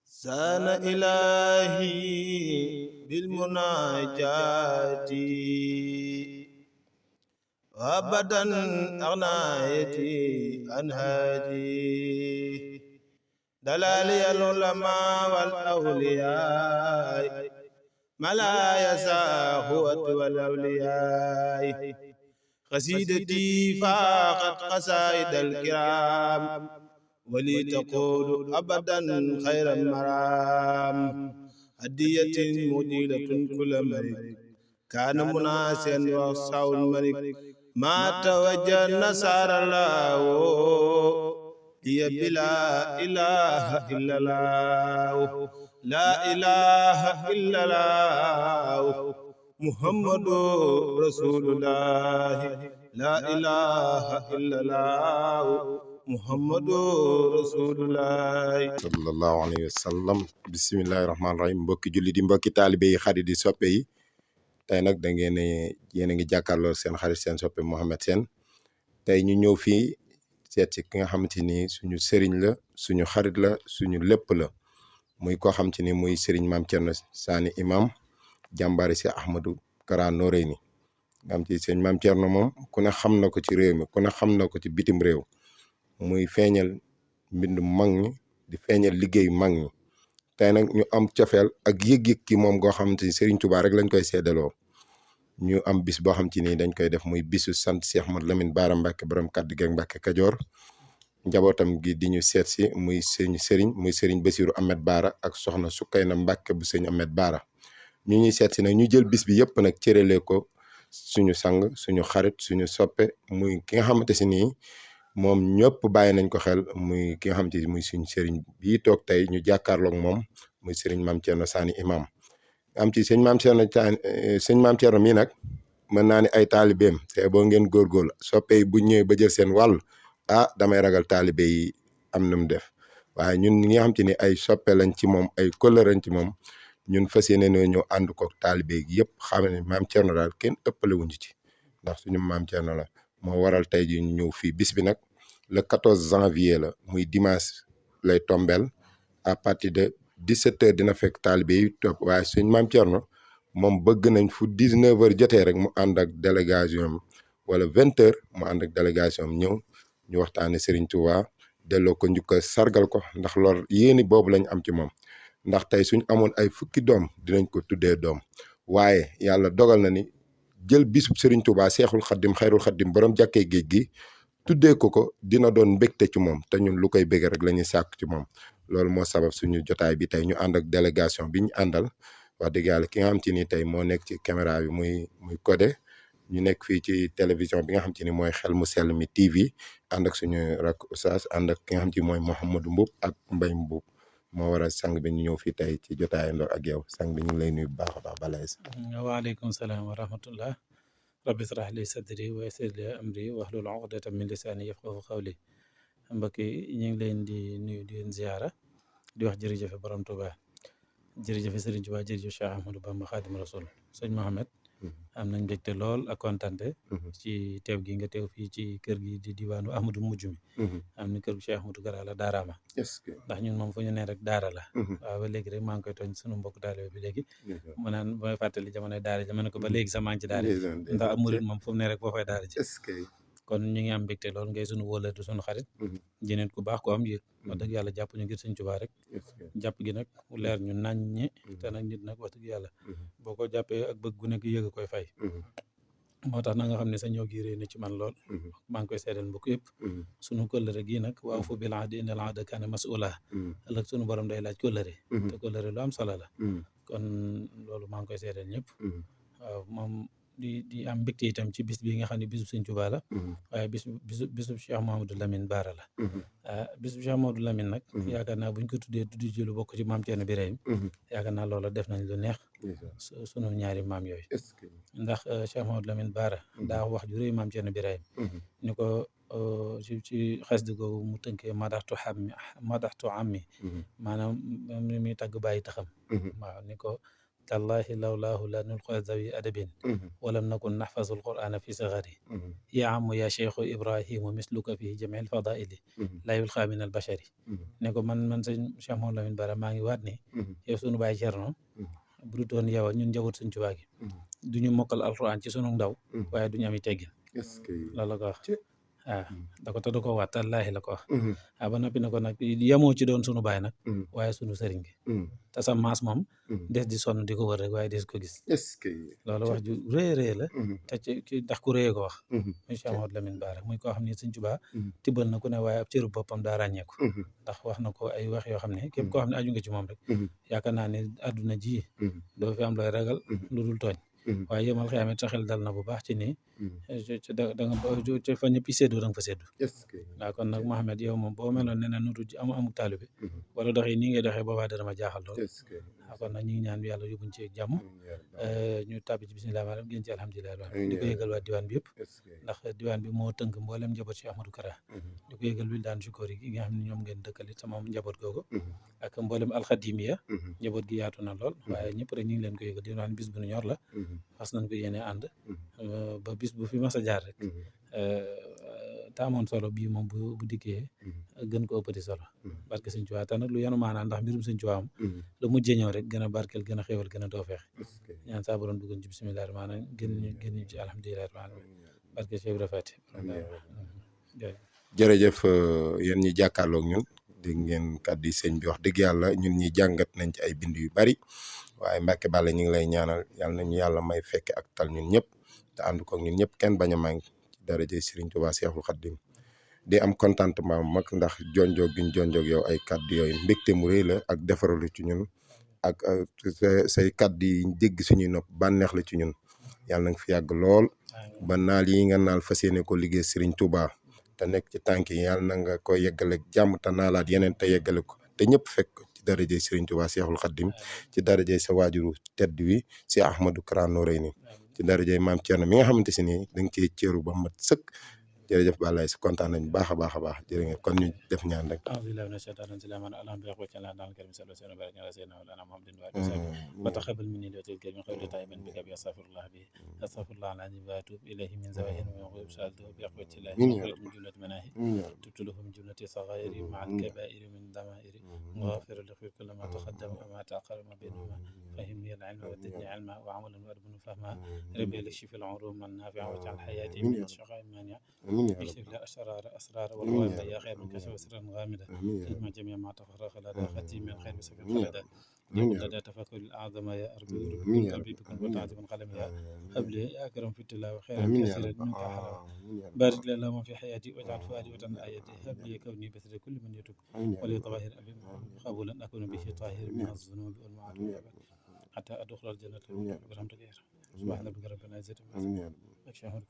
سان إلهي بالمناجات وأبدا أغنايتي أنهاجي دلالي العلماء والأولياء ملا يساهوة والأولياء قصيدتي فاقت قصائد الكرام ولي تقول أبدا خير مرام هدية مجيلة كل مريك كان مناسيا وصاو الملك ما توجه نصار الله هي بلا إله إلا الله لا إله إلا الله محمد رسول الله لا إله إلا الله محمد رسول الله sallallahu alayhi wa sallam bisimillahi rahmaani rahim mbokki julli di mbokki taalibe yi xarit di soppe yi tey nag da ngeen yéen a ngi jàkkaarloo seen xarit seen soppe Mouhamed Sène tey ñu ñëw fii seet si ki nga xamante ni suñu sëriñ la suñu xarit la suñu lépp la muy koo xamante ni muy sëriñ Maam Thierno Sani imam jàmbaari si Ahmadou Kara Noreyni nga xam ci sëriñ Maam Thierno moom ku ne xam na ko ci réew mi ku ne xam na ko ci bitim réew muy feeñal mbindu mag ñi di feeñal liggéeyu mag ñi tey nag ñu am cofeel ak yëg-yëg ki moom goo xamante ni Serigne Touba rek lañ koy seedaloo ñu am bis boo xam ci ni dañ koy def muy bisu sant Cheikh Ahmadou Lamine Bara Mbacke borom kàddu gi ak Mbacke Kajoor njabootam gi di ñu seet si muy Serigne Bassirou Ahmed Bara ak soxna Sukayna Mbacke bu sëñ Ahmed Bara ñu ñuy seet si nag ñu jël bis bi yëpp nag cëralee ko suñu sang suñu xarit suñu soppe muy ki nga xamante si nii moom ñëpp bàyyi nañ ko xel muy ki nga xamante ni muy suñu sëriñ bii toog tey ñu jàkkaarloog moom muy sëriñ Maam Thierno Sani imam am ci sëñ Maam Thierno sëñ Maam Thierno mii nag mën naa ni ay taalibeem te boo ngeen góorgóorlu soppe yi bu ñëwee ba jël seen wàll damay ragal taalibe yi am na mu def waaye ñun ñi nga xamante ni ay soppe lañ ci moom ay kóllëre ci moom ñun fas yéene ñëw ànd ko taalibe yi yëpp xam ne Maam Thierno daal kenn ëppale wuñu ci ndax suñu Maam Thierno la moo waral tey ji ñu ñëw fii bis bi nag le 14 janvier la muy dimanche lay tombeel à partir de 17h dina fekk taalibe yi topp waaye suñ Maam Thierno moom bëgg nañ fu 19h jotee rek mu ànd ak délégation am wala 20h mu ànd ak délégation am ñëw ñu waxtaane Serigne Touba delloo ko njukkal sargal ko ndax loolu yéeni boobu lañ am ci moom ndax tey suñ amoon ay fukki doom dinañ ko tuddee doom waaye yàlla dogal na ni jël bisub Serigne Touba Seexul Xaddim Xayrul Xaddim borom jàkkee géej gi tuddee ko dina doon mbégte ci moom te ñun lu koy bégg rek la ñuy sàkk ci moom loolu moo sabab suñu jotaay bi tey ñu ànd ak délégation bi ñu àndal wax dëgg yàlla ki nga xam ci ni tey moo nekk ci caméra bi muy Codé ñu nekk fii ci télévision bi nga xam ci ni mooy Xel mu Sell mi TV ànd ak suñu rak Oustaz ànd ak ki nga xam ci mooy Mouhamadou Mboub ak Mbaye Mboub moo waral sang bi ñu ñëw fii tey ci jotaay ndoor ak yow sang bi ñu ngi lay nuyu bu baax a baax balays waaleykum salaam wa rahmatullah rabbi israh li sadri wa yassir li amri wahlul uqdatan min lisani yafqahu qawli mbokk yi ñu ngi leen di nuyu di leen ziyaara di wax jërëjëfe borom Tuuba jërëjëfe Sëriñ Tuuba jërëjëf Cheikh Ahmadou Bamba Xaadim Rasul sëñ Mohamed am nañ mbégte lool ak kontante ci teew gi nga teew fii ci kër gi di diwaanu Ahmadou Mujj mi am ni kër gu Cheikh Ahmadou Kara la daaraama ndax ñun moom fu ñu ne rek daara la waaw ba léegi rek maa ngi koy tooñ sunu mbokk taalibe bi léegi mu naan mooy fàttali jamonoy daara ja ma ne ko ba léegi sa maa ngi ci daara ndax am murit moom fu mu ne rek boo fay daara ji kon ñu ngi am mbégte lool ngay sunu wóolal du sunu xarit jeneen ku baax ko am yëg wax dëgg yàlla jàpp ñu ngir Sëñ Tuubaa rek jàpp gi nag leer ñu naññe te nag nit nag wax dëgg yàlla boo ko jàppee ak bëgg gu nekk yëg a koy fay moo tax na nga xam ne sa ñëw gi réy na ci man lool maa ngi koy seedal mbokk yëpp sunu kóllëre gi nag waaw fu bil ahdi innal ahda kaana mas'uula ëllëg sunu borom day laaj kóllëre te kóllëre lu am solo la kon loolu maa ngi koy seedal ñëpp waaw moom di am mbégte itam ci bis bi nga xam ne bisu Sëñ Tuubaa la waaye bisu Cheikh Mouhamadou Lamine Bara la bisu Cheikh Mouhamadou Lamine nag yaakaar naa buñ ko tuddee ci lu bokk ci Maam Thierno Birahim yaakaar naa loola def nañ lu neex sunu ñaari maam yooyu ndax Cheikh Mouhamadou Lamine Bara daa wax ju rëy Maam Thierno Birahim ni ko ci xasida googu mu tënkee madaxtu ammi maanaam mi tagg bàyyi taxam waaw ni ko tallahi lawlaahu la nulqa zawi adabin walam nakun naxfazu alqur'ana fi sagari ya amu ya cheikhu ibrahimu misluka fi jamii alfadaili la yulqa min albashari ne ko man sëñ Cheikh Mouhamadou Lamine Bara maa ngi waat ni yow sunu baay Cerno bu du doon yow ñun njaboot Sëñ Tuubaa gi duñu mokkal alxuraan ci sunu ndaw waaye duñu ami teggin loolu la ko wax waaw da ko te da ko waat tallaahi la ko wax waaw ba noppi ne ko nag yemoo ci doon sunu baay nag waaye sunu sëriñ gi te sa maas moom des di sonn di ko wër rek waaye des ko gis loolu wax ju rëy rëy la te ci ndax ku rëyee ko wax muy Cheikh Mouhamadou Lamine Bara muy koo xam ne Sëñ Tuubaa tibbal na ku ne waaye ab cëru boppam daa ràññeeku ndax wax na ko ay wax yoo xam ne képp koo xam ne aju nga ci moom rek yaakaar naa ne àdduna ji doo fi am looy ragal lu dul tooñ waaye yemal xëy sa xel dal na bu baax ci nii da nga fa ñëpp yi séddoo da nga fa séddu waaw kon nag Mouhamed yow moom boo meloon ne ne nutu amuk taalibe wala doxee nii ngay doxee boobaa dana ma jaaxal lool waaw kon nag ñu ngi ñaan yàlla yóbbuñ ci jàmm ñu tàbbi ci bismillah maanaam génn ci alhamdulilah di ko yëgal waa diwaan bi yëpp ndax diwaan bi moo tënk mboolem njaboot ci Ahmadou Kara di ko yëgal wil daan sukóor yi nga xam ne ñoom ngeen dëkkalit sama njaboot googu ak mboolem alxadimiya njaboot gi yaatu na lool waaye ñëpp rek ñu ngi leen ko yëgal diwaan bis bu nu ñor la fas nañ ko yéene ànd ba bis bu fi mas a jaar rek te amoon solo bii moom bu dikkee gën ko ëppati solo barke Sëñ Tuubaa te nag lu yanu maanaa ndax mbirum Sëñ Tuubaa am lu mujjee ñëw rek gën a barkeel gën a xéewal gën a doofeex ñaan saa borom duggoon ci bismillah rahmaan gën ñu ci alhamdulilah rahmaan barke Cheikh Ibra Fati jërëjëf yéen ñi jàkkaarloog ñun dégg ngeen kàddu yi sëñ bi wax dëgg yàlla ñun ñi jàngat nañ ci ay bind yu bari waaye Mbàkke Balla ñu ngi lay ñaanal yàlla nañu yàlla may fekke ak tal ñun ñëpp te ànd ko ñun ñëpp kenn bañ a manqué ci daraja Serigne Touba Cheikhul Khadim di am contentement mag ndax jonjoog giñ jonjoog yow ay kàddu yooyu mbégte mu rëy la ak defaralu ci ñun ak say kàddu yi dégg suñuy nopp bànneex la ci ñun yàlla na nga fi yàgg lool ba naal yi nga naal fas yéene ko liggéey Serigne Touba te nekk ci tànk yi yàlla na nga ko yeggale jàmm te naalaat yeneen te yeggale ko te ñëpp fekk ci darajay Serigne Touba Cheikhul Khadim ci darajay sa waajuru tedd wi si Ahmadou Kara Noreyni ci darajay maam Thierno mi nga xamante si nii da nga cee cëru ba mat sëkk jërëjëf Balaye si kontaan nañ baax a baax a baax jërë ngeen kon ñu def ñaan rek وتقبل مني لوتيك من قبل طيبا بك بأستغفر الله به أستغفر الله العظيم وأتوب إليه من زواهر ويغفر سألته بأقوة الله من جملة مناهي تبت له من جملة صغائر مع الكبائر من ضمائر وغافر لخير كل ما تقدم وما تأخر ما بينهما فهمني العلم وزدني علما وعملا وأدبا فهما ربي للشفي العروم النافع واجعل حياتي من الشقاء المانع اكشف لي أسرار والغوامض يا خير من كشف سرا غامدا اجمع جميع ما تفرق لدى ختي من خير بسبب خلدا لدى تفكر الأعظم يا أربي قلبي بكم وتعظم قلم يا هب لي يا أكرم في التلاوة خيرا كثيرا منك حرام بارك لي اللهم في حياتي واجعل فؤادي وطن آياتي هب لي كوني بثر كل من يتوب ولي طواهر أبي قبولا أكون به طاهر من الذنوب والمعاصي حتى أدخل الجنة برحمتك يا رب سبحان ربك رب العزة عما يصفون